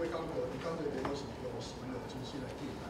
我的感覺，佇講這邊攏是用心用真心來敬拜。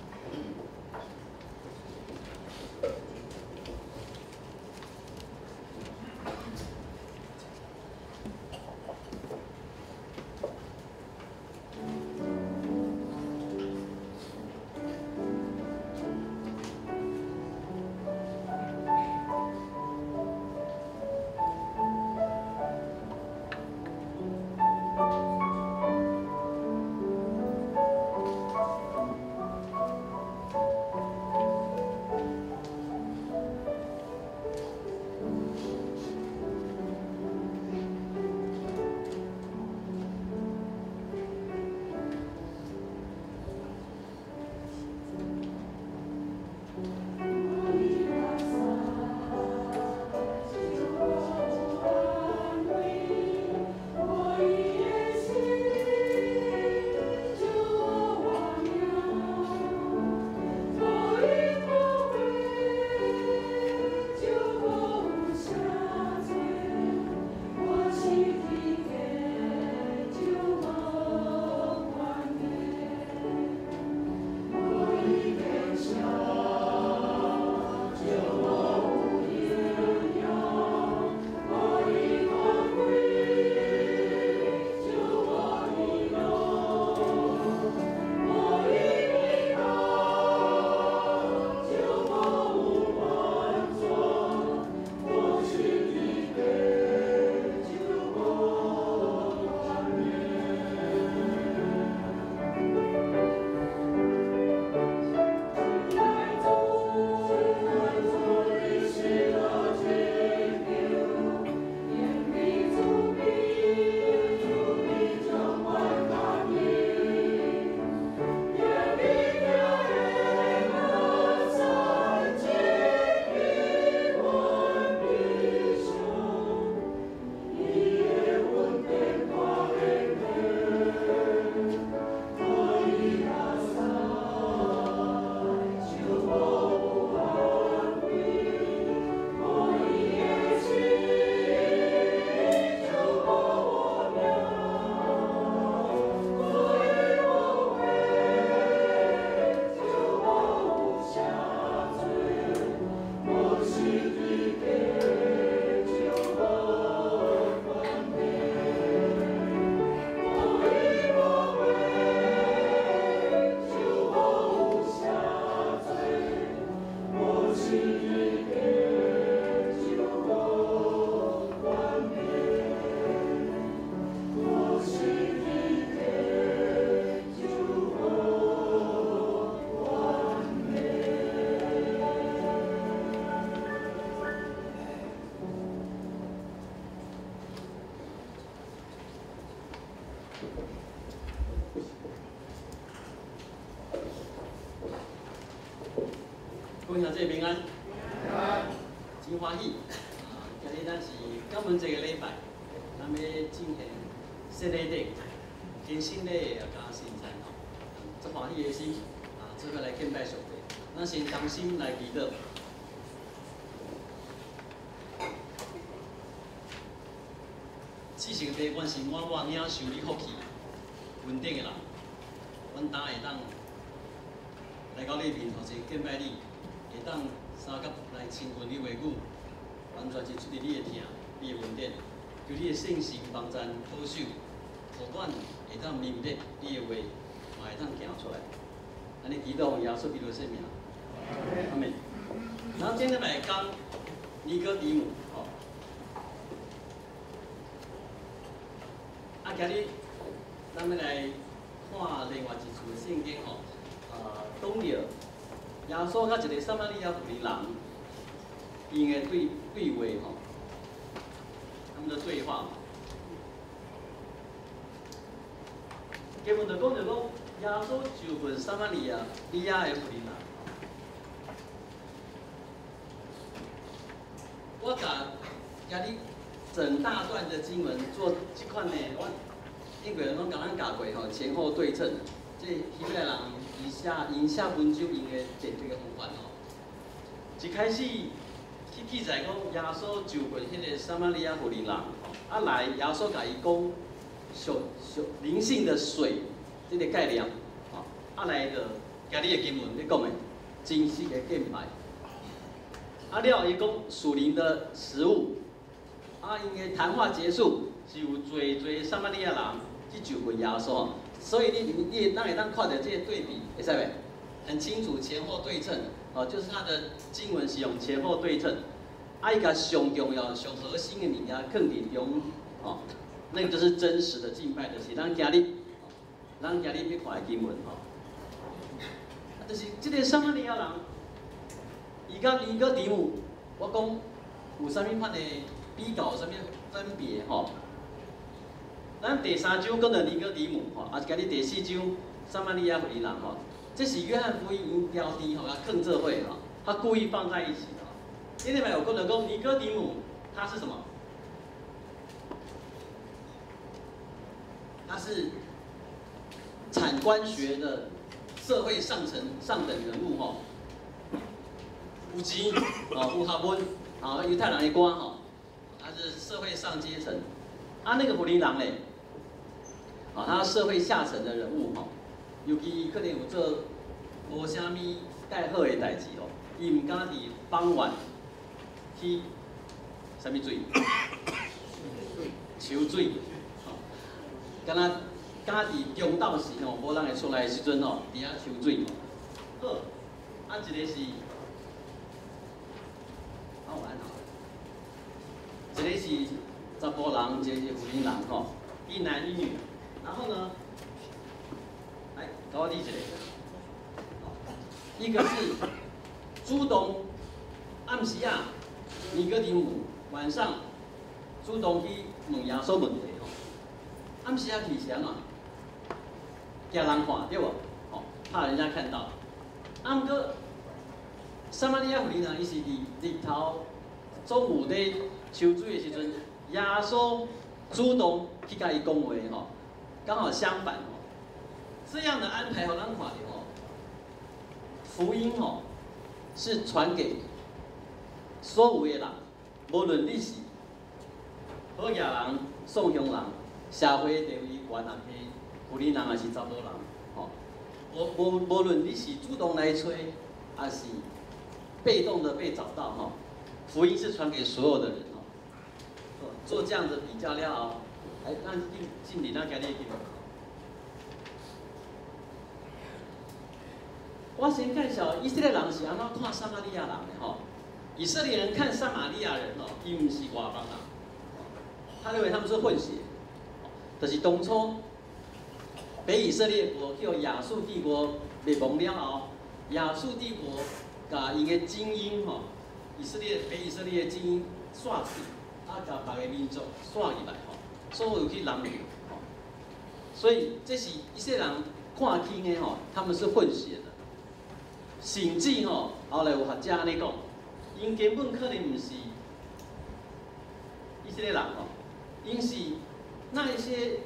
各位兄弟平安，真歡喜！啊，今日咱是感恩節的禮拜，咱欲進行洗禮典、更新禮佮聖餐吼，足歡喜的心啊，做伙來敬拜上帝。咱先同心來祈禱。至聖父，阮是滿滿領受你福氣、恩典的人，阮今會當來到你面頭前敬拜你，會當相佮來親近你話語，完全是出佇你的疼、你的恩典，求你的聖神幫贊保守，予阮會當明白你的話，嘛會當行出來。按呢祈禱奉耶穌基督聖名，阿們。然後今天來講尼哥底母，吼。啊，今日咱欲來看另外一處聖經吼，講著耶穌佮一个撒瑪利亞婦人，𪜶的對對話吼，他們的對話。經文就講著講，耶穌就問撒瑪利亞利亞的婦人。我共今日整大段的經文做這款的，我英國人攏共咱教過吼，前後對稱。這希伯來人伊寫𪜶寫文章用的這個方法吼。一開始去記載講耶穌就問彼個撒瑪利亞婦人，啊來耶穌共伊講屬屬靈性的水這個概念，吼，啊來就今日的經文咧講的真實的敬拜。啊了，伊講屬靈的食物，啊，𪜶的談話結束，是有濟濟撒瑪利亞人去就近耶穌，所以你咱會當看著這個對比，會使袂？很清楚前後對稱，哦，就是它的經文是用前後對稱，啊，伊共上重要、上核心的物件囥佇中，哦，那個就是真實的敬拜，就是咱今日欲看的經文，吼，啊，就是這個撒瑪利亞人，伊佮尼哥底母，我講有啥物款的比較，有啥物分別，吼？咱第三章講到尼哥底母，吼，啊，今日第四章撒瑪利亞婦人，吼，這是約翰福音𪜶標題吼，共囥做伙吼，他故意放在一起的。頂禮拜有講到講尼哥底母，他是什麼？他是產官學的社會上層上等人物，吼，有錢，哦，有學問，啊，猶太人的歌吼，他是社會上階層。啊，那個婦人咧，啊，他社會下層的人物吼，尤其可能有做無啥物蓋好的代誌哦，伊毋敢佇傍晚去啥物水？抽水，吼，敢若敢佇中晝時吼，無人會出來的時陣吼，佇遐抽水。好，啊，一個是，啊，我按好，一個是查埔人，一個是婦人吼，一男一女。然後呢，來，共我理一下，一個是主動暗時啊，尼哥底母晚上主動去問耶穌問題吼，暗時啊去是按怎？驚人看對無？吼，怕人家看到。啊，毋過撒瑪利亞婦人，伊是佇日頭中午咧抽水的時陣，耶穌主動去共伊講話吼，剛好相反吼。這樣的安排，予咱看著吼，福音吼是傳給所有的人，無論你是好額人、宋鄉人、社會地位懸抑低、婦人抑是查埔人，吼，無論你是主動來揣，抑是被動的被找到，吼，福音是傳給所有的人，吼。做這樣子比較了後，來，咱進進入咱今日的經文。我先介紹以色列人是按怎看撒瑪利亞人的吼。以色列人看撒瑪利亞人吼，伊毋是外邦人，他認為他們是混血。就是當初北以色列國叫亞述帝國滅亡了後，亞述帝國共𪜶的精英吼，以色列北以色列的精英煞去，啊，共別个民族煞入來吼，所有去南邊吼，所以這是以色列人看輕的吼，他們是混血的。甚至吼，後來有學者按呢講，𪜶根本可能毋是以色列人吼，𪜶是那一些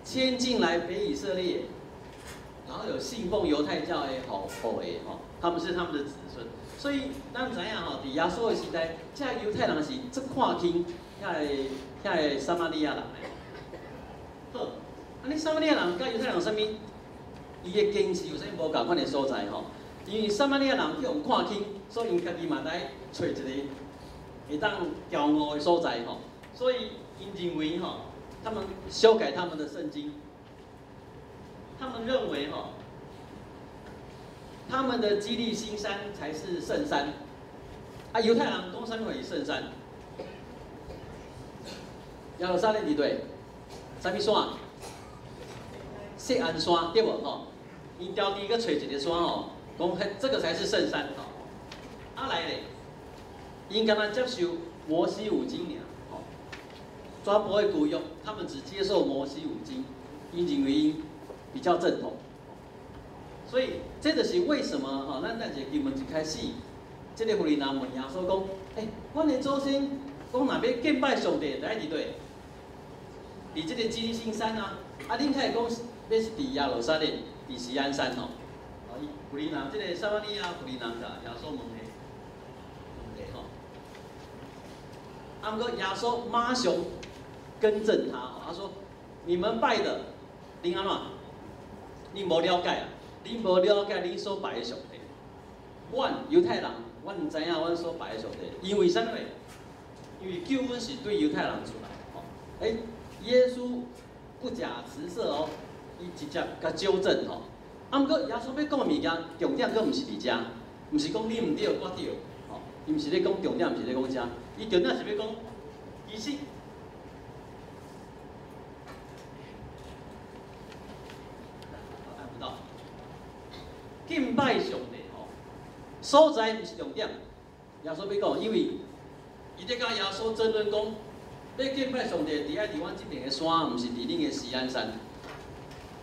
遷進來北以色列，然後有信奉猶太教的後裔吼，他們是他們的子孫。所以咱知影吼，佇耶穌的時代，這猶太人是足看輕遐個撒瑪利亞人的。好，按呢撒瑪利亞人佮猶太人有啥物？伊的堅持有啥物無仝款的所在吼？因為撒瑪利亞人去予看輕，所以𪜶家己嘛來揣一個會當驕傲的所在吼。所以𪜶認為吼，他們修改他們的聖經，他們認為吼，他們的基利心山才是聖山。啊，猶太人講啥物貨是聖山？耶路撒冷佇佗？啥物山？錫安山對無吼？𪜶家己閣揣一個山吼，講彼這個才是聖山吼。啊來咧，𪜶敢若接受摩西五經爾，吼，全部的舊約，他們只接受摩西五經，𪜶認為𪜶比較正統。所以這就是為什麼吼，咱等一下經文一開始，這個婦人問耶穌講：欸，阮的祖先講若欲敬拜上帝，愛佇佗？佇這個基利心山啊，啊，恁較會講欲是佇耶路撒冷，佇錫安山吼。哦，伊婦人，這個撒瑪利亞婦人共耶穌問的問題吼。啊，毋過耶穌馬上更正他，他說：你們拜的，恁按怎？恁無了解啊，恁無了解恁所拜的上帝。阮猶太人，阮毋知影阮所拜的上帝，因為啥物？因為救恩是對猶太人出來，吼。欸，耶穌不假辭色哦，伊直接共糾正吼。啊，毋過耶穌欲講的物件，重點閣毋是佇遮，毋是講你毋對，我對，吼。伊毋是咧講重點，毋是咧講遮，伊重點是欲講，其實按不到，敬拜上帝吼，所在毋是重點。耶穌欲講，因為伊咧佮耶穌爭論講，欲敬拜上帝，佇愛佇阮這邊的山，毋是佇恁的錫安山。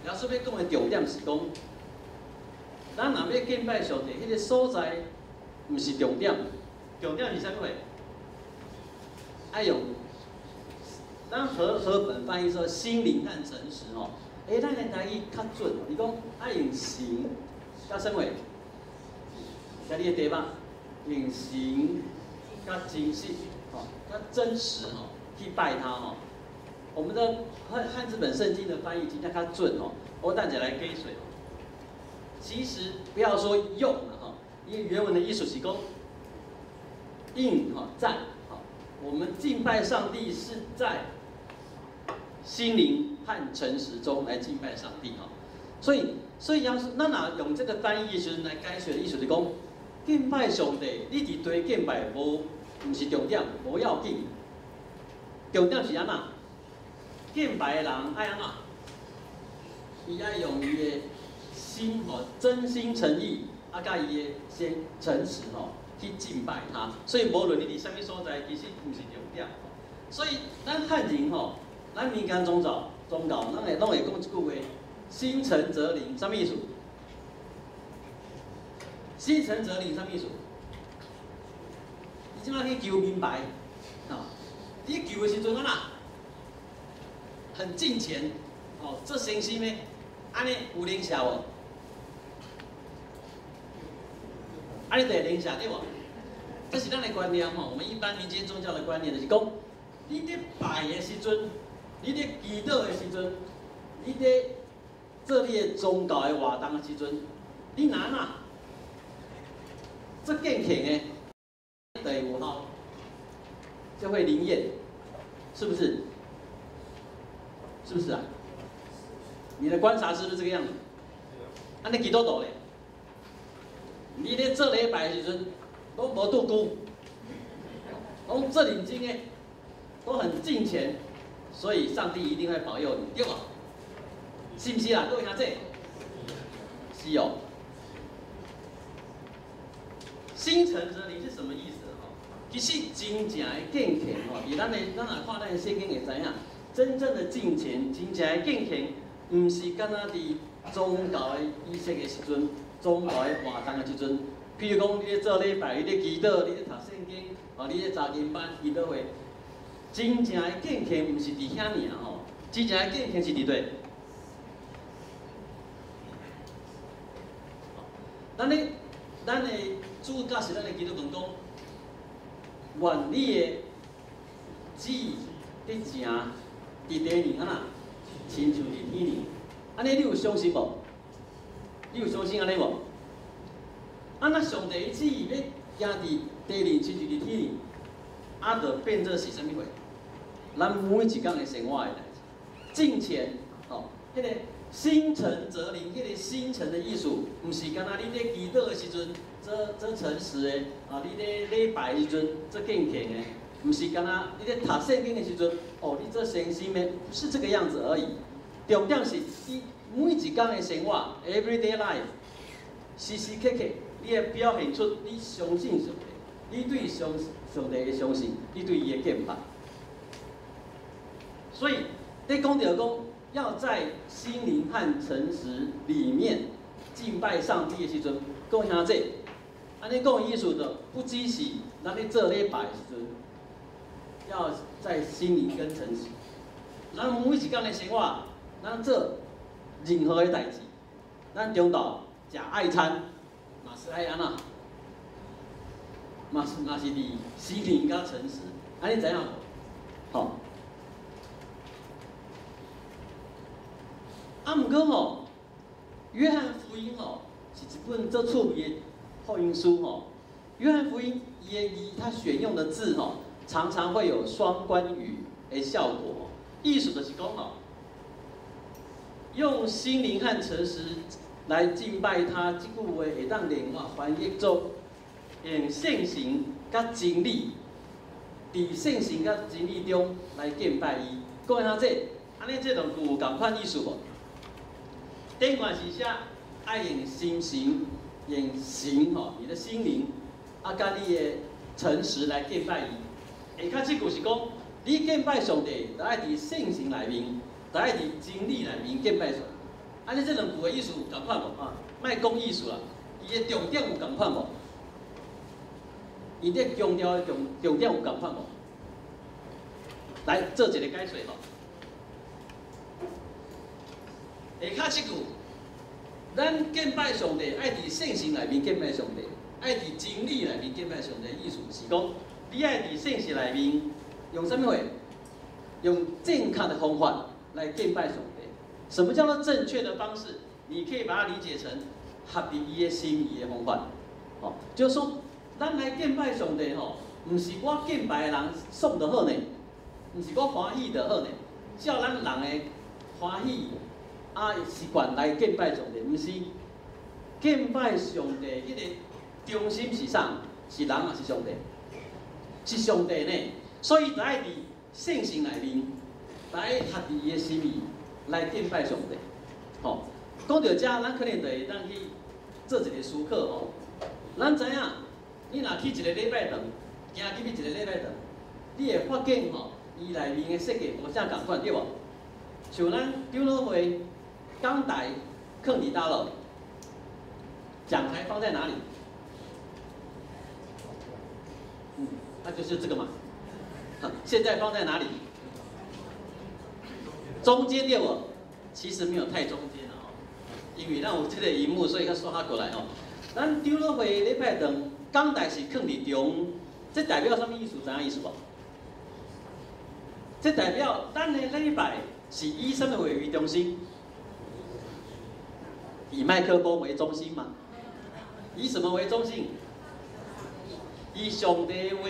耶穌欲講的重點是講，咱若欲敬拜上帝，彼個所在毋是重點，重點是啥物貨？愛用咱和合本翻譯說心靈和誠實吼，欸，咱的台語較準，伊講愛用心佮啥物？寫你的題目，用心佮真實，吼，佮真實吼，去拜他吼。我們的漢字本聖經的翻譯真正較準哦。我等下來解釋。其實不要說用了哈，因為原文的意思是講 in 哈在，我們敬拜上帝是在心靈和誠實中來敬拜上帝哈。所以要是咱若用這個翻譯時陣來解釋的意思是講，敬拜上帝，你佇佗敬拜無，毋是重點，無要緊。重點是按怎？敬拜的人愛按怎？伊愛用伊的心吼，真心誠意，啊，佮伊的心誠實吼，去敬拜他。所以無論你佇啥物所在，其實毋是重點。所以咱漢人吼，咱民間宗教，咱會攏會講一句話：心誠則靈，啥物意思？心誠則靈，啥物意思？你這擺去求明牌，吼，你求的時陣按怎？很敬虔，哦，做誠心的，按呢有靈驗無？按呢就會靈驗對無？這是咱的觀念吼，我們一般民間宗教的觀念就是講，你佇拜的時陣，你佇祈禱的時陣，你佇做你的宗教的活動的時陣，你若按怎做敬虔的，就會有效，就會靈驗，是不是？是不是啊？你的觀察是不是這個樣子？按呢基督徒咧，你咧做禮拜的時陣，攏無拄久，攏做認真的，都很敬虔，所以上帝一定會保佑你，對無？是毋是啊？各位兄弟，是哦。心誠則靈是什麼意思？吼，其實真正的敬虔吼，佇咱的咱若看咱的聖經會知影，真正的敬虔，真正的敬虔，毋是干焦佇宗教的儀式的時陣，宗教的活動的時陣，譬如講你咧做禮拜，你咧祈禱，你咧讀聖經，哦，你咧查經班、祈禱會，真正的敬虔毋是佇遐爾吼，真正的敬虔是佇佗？咱的主教是咱的基督徒講，願你的旨意得成佇地爾按怎，親像佇天爾。按呢你有相信無？你有相信按呢無？啊，那上帝的旨意欲行佇地爾，親像佇天爾，啊，就變做是啥物貨？咱每一工的生活的代誌，敬虔，吼，彼個心誠則靈，彼個心誠的意思，毋是干焦你咧祈禱的時陣做做誠實的，啊，你咧禮拜的時陣做敬虔的，毋是干焦你咧讀聖經的時陣，哦，你做誠心的，不是這個樣子而已。重點是你每一工的生活，everyday life，時時刻刻，你會表現出你相信上帝，你對上帝的相信，你對伊的敬拜。所以，你講著講，要在心靈和誠實裡面敬拜上帝的時陣，講兄弟，按呢講意思就不只是咱咧做禮拜的時陣，要在心靈跟誠實。咱每一工的生活，咱做任何的代誌，咱中晝食愛餐，嘛是愛按怎？嘛是佇心靈佮誠實，按呢知影無？吼。啊，毋過吼，約翰福音吼是一本足趣味的福音書吼。約翰福音伊的字，他選用的字吼，常常會有雙關語的效果。意思就是講吼，用心靈和誠實來敬拜他，這句話會當另外翻譯做用聖神佮真理，佇聖神佮真理中來敬拜伊。講下這，按呢這兩句有仝款意思無？頂懸是寫愛用心神，用神吼，你的心靈，啊，佮你的誠實來敬拜伊。下跤這句是講，你敬拜上帝，著愛佇聖神內面，著愛佇真理內面敬拜上帝。按呢這兩句的意思有仝款無？啊，莫講意思啦，伊的重點有仝款無？伊咧強調的重點有仝款無？來做一個解說吼。下跤這句，咱敬拜上帝，愛佇聖神內面敬拜上帝，愛佇真理內面敬拜上帝。意思是講，你愛佇聖神內面用啥物貨？用正確的方法來敬拜上帝。什麼叫做正確的方式？你可以把它理解成合佇伊的心意的方法。哦，就是說，咱來敬拜上帝吼，毋是我敬拜的人爽就好呢，毋是我歡喜就好呢，照咱人的歡喜啊習慣來敬拜上帝，毋是敬拜上帝彼個中心是啥？是人抑是上帝？是上帝呢。所以著愛佇聖神內面來合佇伊的心意來敬拜上帝。吼，講到遮，咱可能就會當去做一個思考吼。咱知影，你若去一個禮拜堂，行入去一個禮拜堂，你會發現吼，伊內面的設計無啥仝款，對無？像咱長老會講台囥佇佗落，講台放在哪裡？那就是這個嘛。現在放在哪裡？中間對無？其實沒有太中間啦吼，因為咱有這個螢幕，所以較刷過來吼。咱長老會禮拜堂講台是囥佇中，這代表啥物意思？知影意思無？這代表咱的禮拜是以啥物為中心？以麥克風為中心嘛？以什麼為中心？以上帝話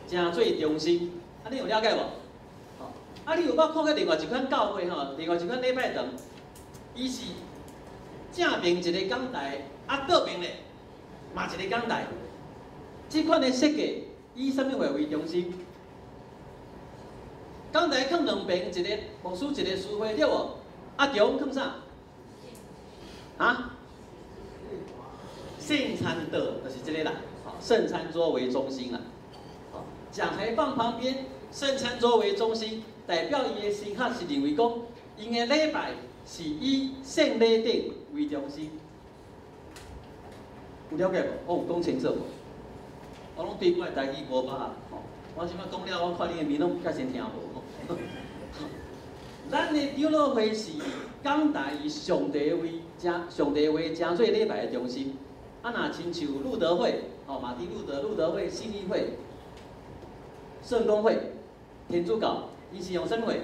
成做中心。啊，你有了解無？啊，你有捌看過另外一款教會吼？另外一款禮拜堂，伊是正面一個講台，啊，倒面咧嘛一個講台。這款的設計以啥物為中心？講台囥兩邊，一個牧師，一個司會，對無？啊，中囥啥？啊？聖餐桌就是這個啦，聖餐桌為中心啦。講台放旁邊，聖餐桌為中心，代表伊的心確是認為講，𪜶的禮拜是以聖禮頂為中心。有了解無？我有講清楚無？我攏對我的台語無捌吼，我這擺講了，我看恁的面攏較先聽無。咱的長老會是講台以上帝為成上帝話成做禮拜的中心。啊，若親像路德會，吼，馬丁路德、路德會、信義會、聖公會、天主教，伊是用啥物貨？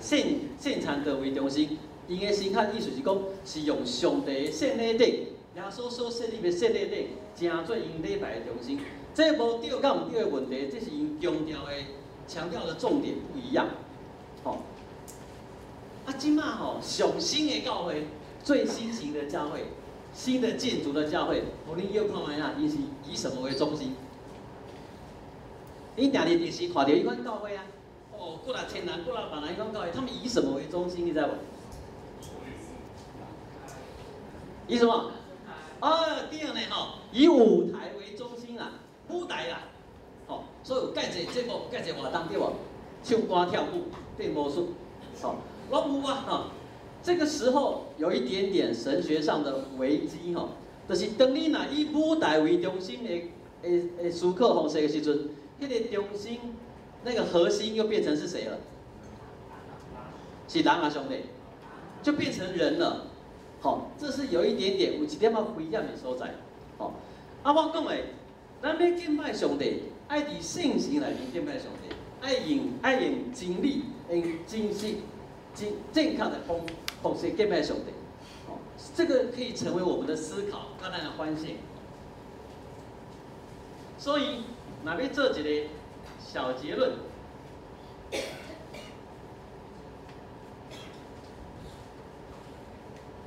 聖餐桌為中心，𪜶的深刻意思是講，是用上帝的聖禮頂，耶穌所設立的聖禮頂，成做𪜶禮拜的中心。這無對佮毋對的問題，這是𪜶強調的重點不一樣。吼，啊，這馬吼上新的教會，最新型的教會，新的建築的教會，予恁臆看覓啊，伊是以什麼為中心？你定佇電視看著彼款教會啊，哦，幾若千人、幾若萬人彼款教會，他們以什麼為中心？你知無？以什麼？啊，對呢吼，以舞台為中心啦，舞台啦，吼，所以有蓋濟節目、蓋濟活動對無？唱歌跳舞、變魔術，吼，攏有啊吼。這個時候有一點點神學上的危機吼，就是當你若以舞台為中心的思考方式的時陣，彼個中心那個核心又變成是誰了？是人啊，兄弟，就變成人了。吼，這是有一點點有一點仔危險的所在。吼，啊，我講的，咱欲敬拜上帝，愛佇聖神內面敬拜上帝，愛用真理、用真實、真正確的方式敬拜上帝。吼，這個可以成為我們的思考，佮咱的反省。所以，若欲做一个小結論，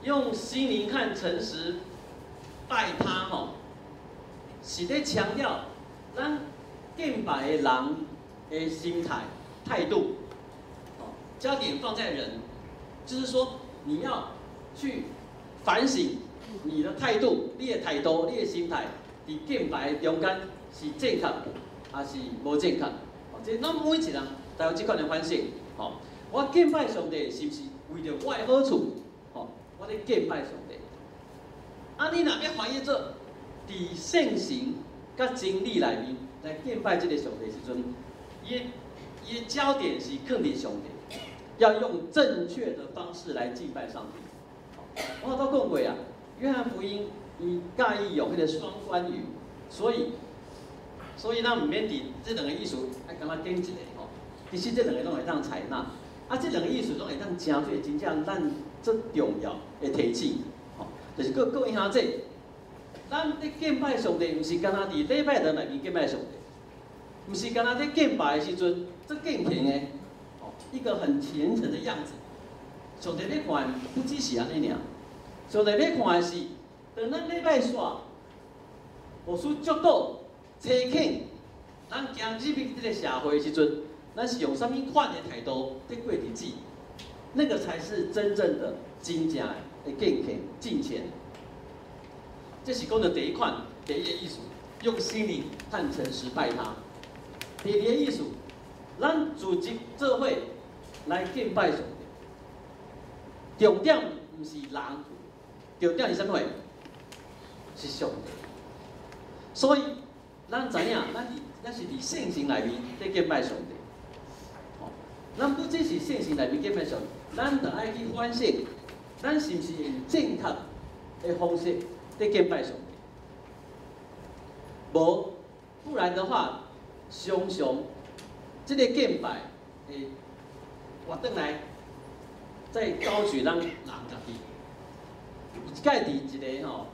用心靈和誠實拜他吼，是咧強調咱敬拜的人的心態態度，哦，焦點放在人，就是說你要去反省你的態度、你的態度、你的心態，佇敬拜的中間是正確還是無正確？哦，這咱每一個人都有這款的反省。吼，我敬拜上帝是毋是為著我的好處？吼，我咧敬拜上帝。啊，你若欲翻譯做佇信心佮真理內面來敬拜這个上帝時陣，伊的焦點是囥佇上帝，要用正確的方式來敬拜上帝。我都講過啊，約翰福音伊佮意用彼个雙關語，所以咱毋免佇這兩个意思愛敢若揀一个吼，其實這兩个攏會當採納，啊，這兩个意思攏會當成做真正咱最重要的提醒，吼，就是閣講一下這，咱咧敬拜上帝，毋是干焦佇禮拜堂內面敬拜上帝，毋是干焦咧敬拜的時陣足敬虔的，吼，一個很虔誠的樣子。上帝咧看，不只是按呢爾，上帝咧看的是，當咱禮拜煞，牧師祝禱、差遣，咱行入去這个社會的時陣，咱是用啥物款的態度佇過日子，那個才是真正的真正的敬虔、敬虔。這是講的第一款，第一个意思，用心靈和誠實拜他。第二个意思，咱組織做伙來敬拜上帝。重點毋是人，重點是啥物貨？是上帝。所以，咱知影，咱是佇聖城內面佇敬拜上帝。吼，咱不只是聖城內面敬拜上帝，咱著愛去反省，咱是毋是用正確的方式佇敬拜上帝？無，不然的話，常常這个敬拜會活轉來，再高舉咱人家己。有一擺佇一个吼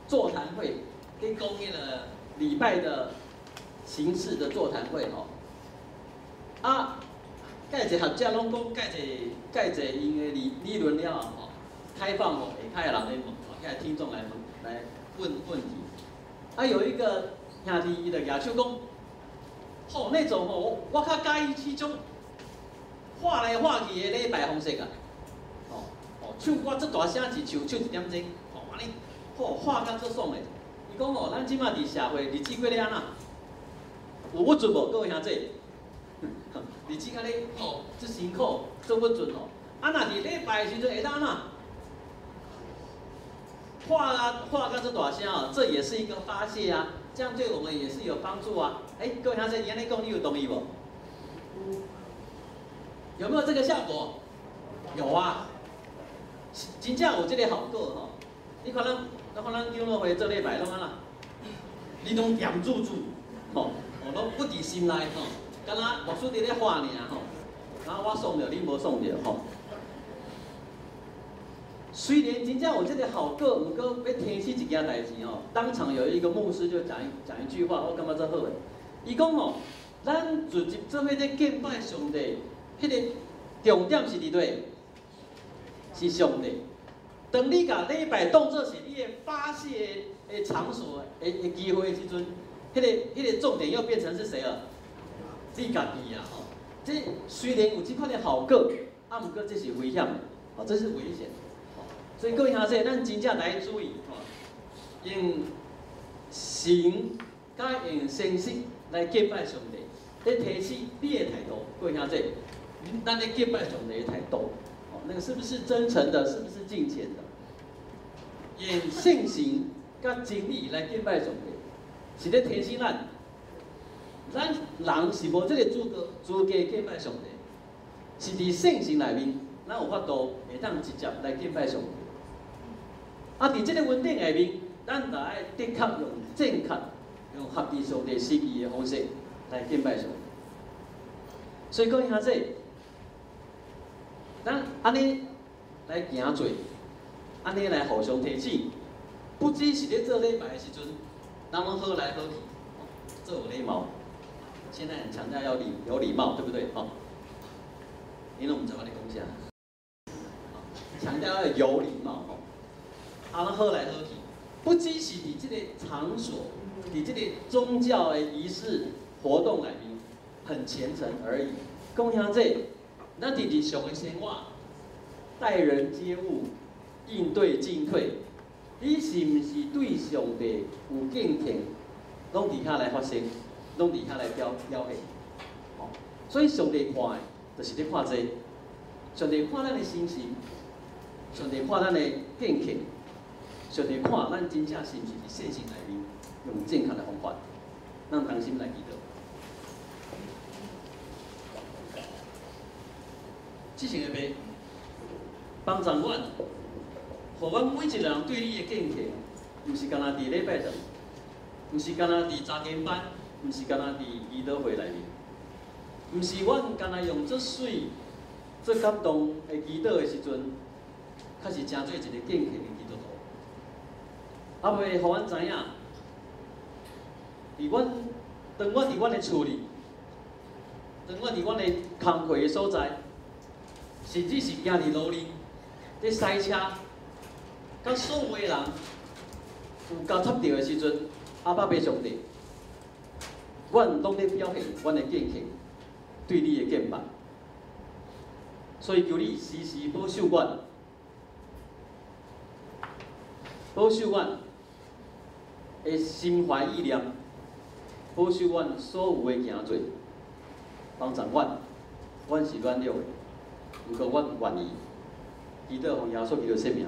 座談會，佇講彼个禮拜的形式的座談會吼，啊，蓋濟學者攏講蓋濟蓋濟𪜶的理論了後吼，開放予下跤的人來問，遐個聽眾來問來問問題。啊，有一個兄弟伊就舉手講，吼，那種吼，我較佮意彼種喊來喊去的禮拜方式啊，吼吼，唱歌足大聲，一唱唱一點鐘，吼，按呢，吼喊甲足爽的。伊講吼，咱這馬佇社會日子過咧按怎？有鬱卒無？各位兄弟，日子按呢吼，足辛苦，足鬱卒吼。啊，若佇禮拜的時陣會當按怎？喊啊喊甲足大聲哦，這也是一個發洩啊，這樣對我們也是有幫助啊。欸，各位兄弟，你按呢講，你有同意無？有沒有這個效果？有啊，真正有這個效果吼。你看咱，咱看咱長老會做禮拜攏按怎？你攏恬注注，吼，哦，攏不佇心內吼，敢若牧師佇咧喊爾吼，然後我爽著，你無爽著吼。雖然真正有這个效果，毋過欲提醒一件代誌吼。當場有一個牧師就講一句話，我感覺足好的。伊講吼，咱聚集做伙咧敬拜上帝，彼个重點是佇佗？是上帝。當你共禮拜當做是你的發洩的場所的機會的時陣，彼个重點又變成是誰了？你家己啊吼。這雖然有這款的效果，啊，毋過這是危險的，哦，這是危險的。所以各位兄弟，咱真正來注意吼，用誠佮用誠實來敬拜上帝，咧提醒你的態度。各位兄弟，咱咧敬拜上帝的態度，哦，那個是不是真誠的？是不是敬虔的？用信心佮真理來敬拜上帝，是咧提醒咱，咱人是無這个資格敬拜上帝，是佇聖城內面，咱有法度會當直接來敬拜上帝。啊，佇這个雲頂下面，咱就愛的確用正確、用合佇上帝心意的方式來敬拜上帝。所以各位兄弟，咱按呢來行做，按呢來互相提醒，不只是咧做禮拜的時陣，人攏好來好去，做有禮貌。現在很強調要有禮貌，對不對？吼，你攏毋知我咧講啥？強調要有禮貌，吼，啊，攏好來好去，不只是佇這個場所，佇這個宗教的儀式活動內面很虔誠而已。講兄弟，咱佇日常的生活，待人接物，應對進退，你是毋是對上帝有敬虔，攏佇遐來發生，攏佇遐來表現。哦，所以上帝看的，就是咧看這個，上帝看咱的心情，上帝看咱的敬虔，上帝看咱真正是毋是佇世事內面用正確的方法，咱同心來祈禱。至聖的父，幫助阮，予阮每一個人對你的敬虔，毋是干焦佇禮拜堂，毋是干焦佇查經班，毋是干焦佇祈禱會內面，毋是阮干焦用足媠、足感動的祈禱的時陣，確實成做一個敬虔的基督徒。啊，袂予阮知影，佇阮當阮佇阮的厝裡，當阮佇阮的工課的所在，甚至是行佇路裡，佇駛車，佮所有的人有交插著的時陣，阿爸父上帝，阮攏咧表現阮的敬虔，對你的敬拜。所以求你時時保守阮，保守阮的心懷意念，保守阮所有的行做，幫助阮，阮是軟弱的，毋過阮願意。祈禱奉耶穌基督聖名。